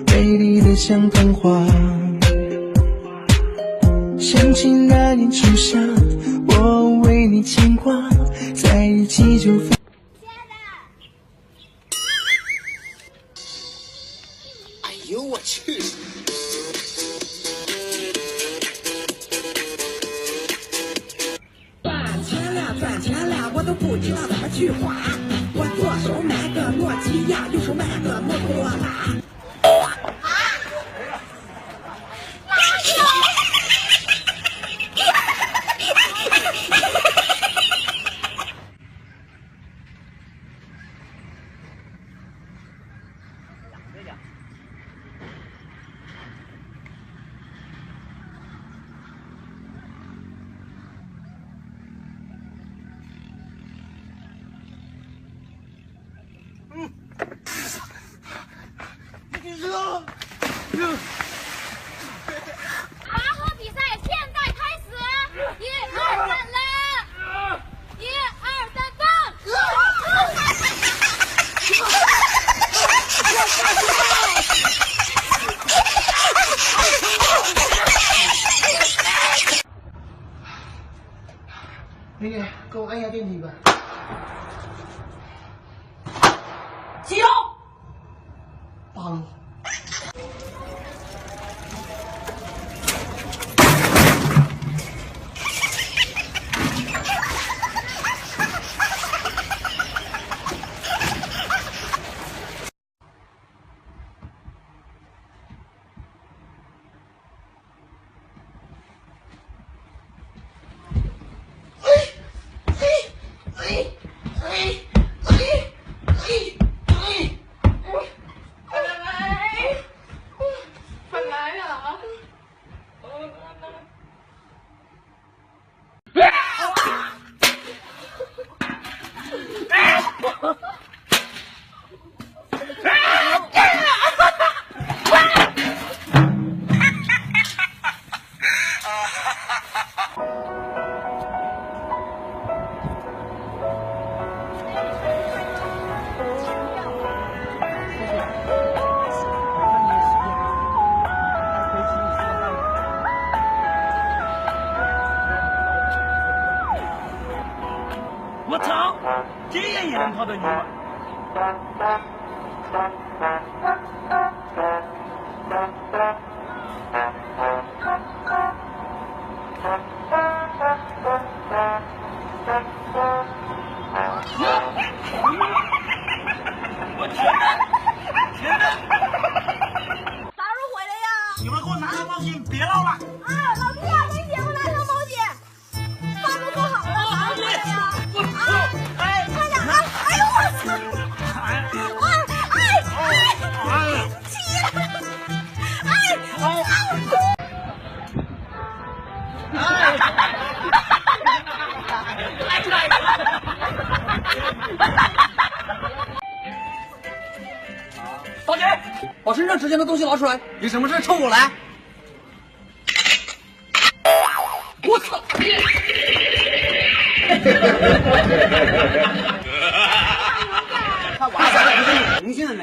美丽的像童话，想起那年初夏，我为你牵挂，在一起就。哎呦我去！赚钱了，赚钱了，我都不知道怎么去花。我左手买个诺基亚，右手买个摩托罗拉。拔河比赛现在开始，一二三，来！一二三，放！那个，给我按下电梯吧。几楼？ 8楼。我操，这样也能泡到妞吗？我天哪！天哪！啥时候回来呀？你们给我拿条毛巾，别唠了。啊，老弟，给姐夫拿条毛巾。饭都做好了，啥时候回来呀？啊！哎，快点啊！哎呦我操！我哎哎！气的！哎！大姐，把身上值钱的东西拿出来，有什么事冲我来。我操！他娃咱不是有灵性的没？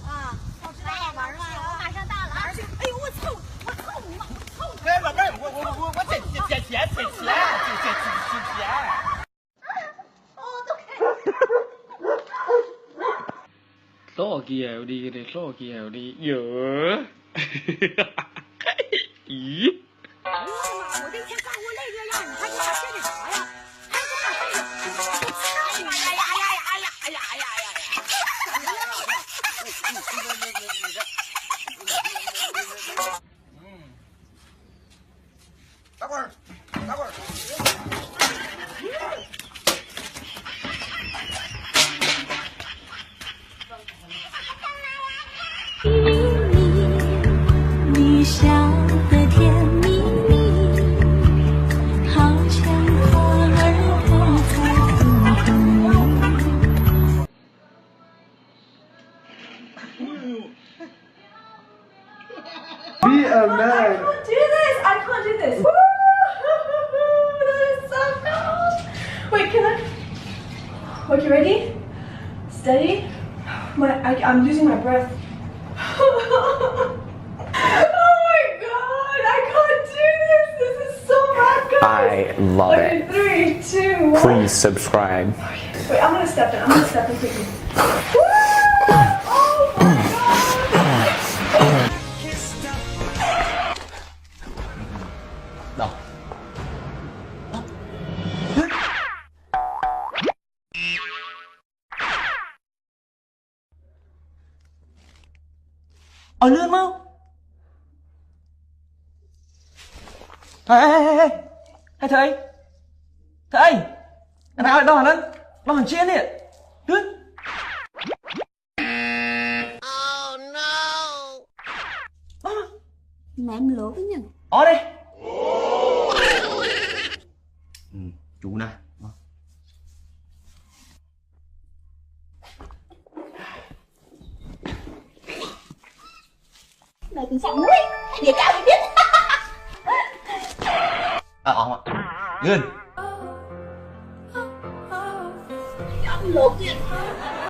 啊，我知道了，玩去，我马上到了啊！哎呦，我操！我操你妈！我操你！哎，老妹儿，我捡捡钱，捡钱，捡捡捡钱。哦，都开。手机有你的，手机有你哟。咦？哎呦我的妈！我这一天干活累这样，你还给我献的啥呀？还给我献的？我操你！哎呀呀呀呀呀呀呀呀！打滚儿，打滚儿。你，你是。a man. I can't do this. I can't do this. Woo! That is so cool. Wait, can I? Okay, ready? Steady. I'm losing my breath. Oh my god, I can't do this. This is so bad, guys. I love Okay, it. 3, 2, 1. Please subscribe. Okay. Wait, I'm gonna step in. I'm gonna step in quickly. Woo! Oh my god. ដោះអើលឿនមកហេហេហេហេធ្វើអីធ្វើអីណាឲ្យដោះអាហ្នឹងដោះអញ្ជៀននេះលឿន Oh no ដោះមក Mẹ em lỗ cái nhỉ? អត់ទេជូរណាស់ Mẹ cũng chẳng nuôi. Để cao thì biết. អើអស់មកលឿន Lỗ kìa.